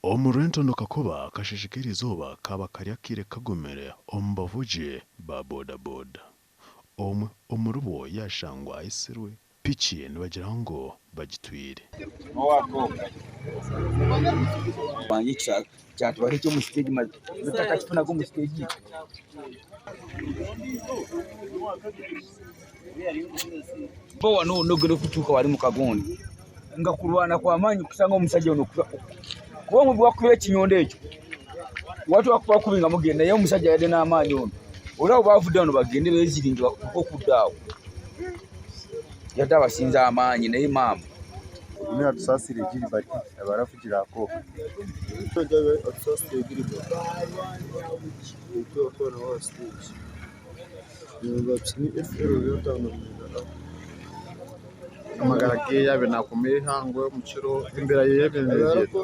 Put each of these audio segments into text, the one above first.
Omu Renton Kakuba akasheeshe k'eriizooba kaaba kari akaire kagumire omu bavugi ba bodaboda. Omwe omuribo yaashangwa aitsirwe, piki nibagira ngu bagitwire. Nga kurwana kw'amaani kushanga omushaija onu kuba obu wakuba ekinyondo ekyo wakuba wakubinga mugende naye omushaija yade n'amaani onu ori aho bavude aho nibagenda beziringa batuuka okuda aho yade abasinze amaani naye maama. Ogu ni Atusaasire Gilbert yaaba aravugira aha kooka. Atusaasire Gilbert nituura nawe aha siteegi. Amagara ge yaabaire naakuuma eihangwe omu kiro, embeera ye yaabaire neegyenda eta?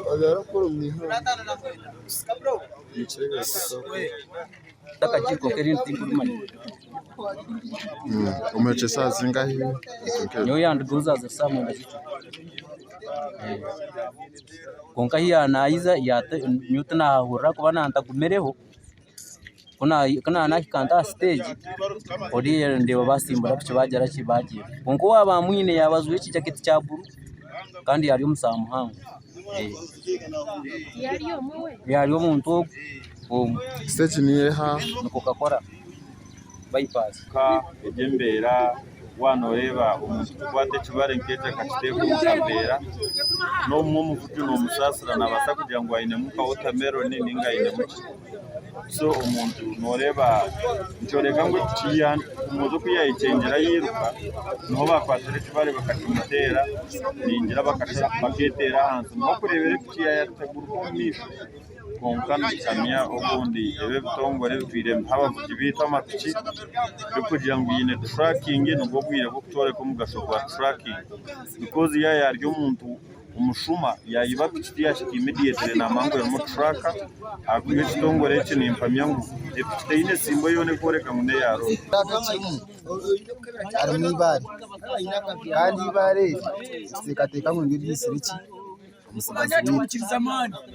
Omwishiki eshaaha zingahi? Kwonka ahu yanayiza nyowe tinahahurira ahakuba nantagumireho. Ku naahika nti aha siteegi, oriya ndeeba baatsimbura piki baagira ki baagyenda. Kwonka owaaba amwine yaaba ajwaire ekijaketi kya buru kandi ari omusaha muhango. Ari omuntu ogwo omwe. Siteegi niyo eha? Ni Coca-Cola bypass. Ka egyo embeera waaba nooreeba omuntu kukwata ekibare nk'ekyo akakiteeka omu kaveera, n'obumwe omuvugi noomusaasira naabaasa kugira ngu ainemu nka wotameroni nainga ainemu ki. So omuntu nooreeba nikyoreka ngu epiki omwojo ku yaayekyengyera yairuka, niho baakwatira ekibare bakakimuteera ningira bakeeteera ahansi. Niho orikureebera epiki yaateguruka omu maisho. Kwonka nituhamya obundi ebi ebitongore ebitwire nibiha abavugi baitu amapiki birikugira ngu baine turakingi nibwo bwire bw'okutworeka omugasho gwa turakingi bikozi yaaba yari omuntu omushuma yayiba piki tiyahika immediately namanya ngu erimu turaka ahakuba ekitongore eki nimpamya ngu epiki teine simbo yoona erikworeka ngu neya roora. Harimu eibaare kandi eibaare eri nituteekateeka ngu niryo ryitsire ki? Omutsigazi waitu.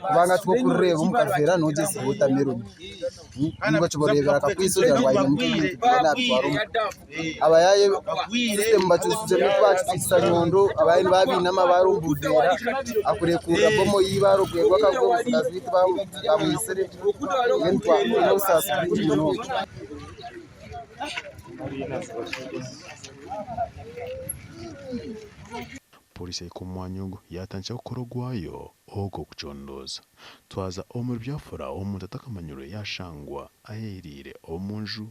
Kubanga itwe okurireeba omu kaveera nogyeza wotameroni. Ninga okibareebera akakwaitse ogira ngu ainemu nk'ebintu bye nabitwara omuka. Abayaaye sisitemu bakyusizemu tibakitwitsisa nyondo, abayaaye nibaba baine amabaare omu buveera, akurekurira bomo y'eibaare ogwerwa akagwa omutsigazi waitu bamwitsire, mbwenu twine obusaasi bwingi munonga. Pooriisi yahika omu mwanya ogu yaatandikira kukora ogwayo ogw'okucondooza. Twaza omuri Biafra omuntu atakamanyirwe yaashangwa ayeiriire omu nju.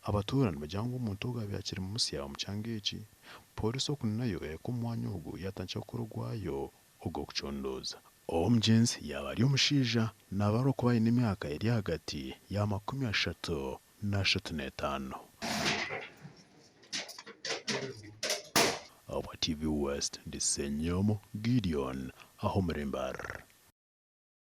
Abatuura nibagira ngu omuntu ogu abaire akiri musya omu kyanga eki. Pooriisi oku nayo yahika omu mwanya ogu yaatandikira kukora ogwayo ogw'okucondooza. Omugyenzi yaaba ari omushaija naabarwa kuba aine emyaka eri ahagati ya 35. Ahabwa TV West, ndi Ssenyomo Gideon aha omuri Mbarara.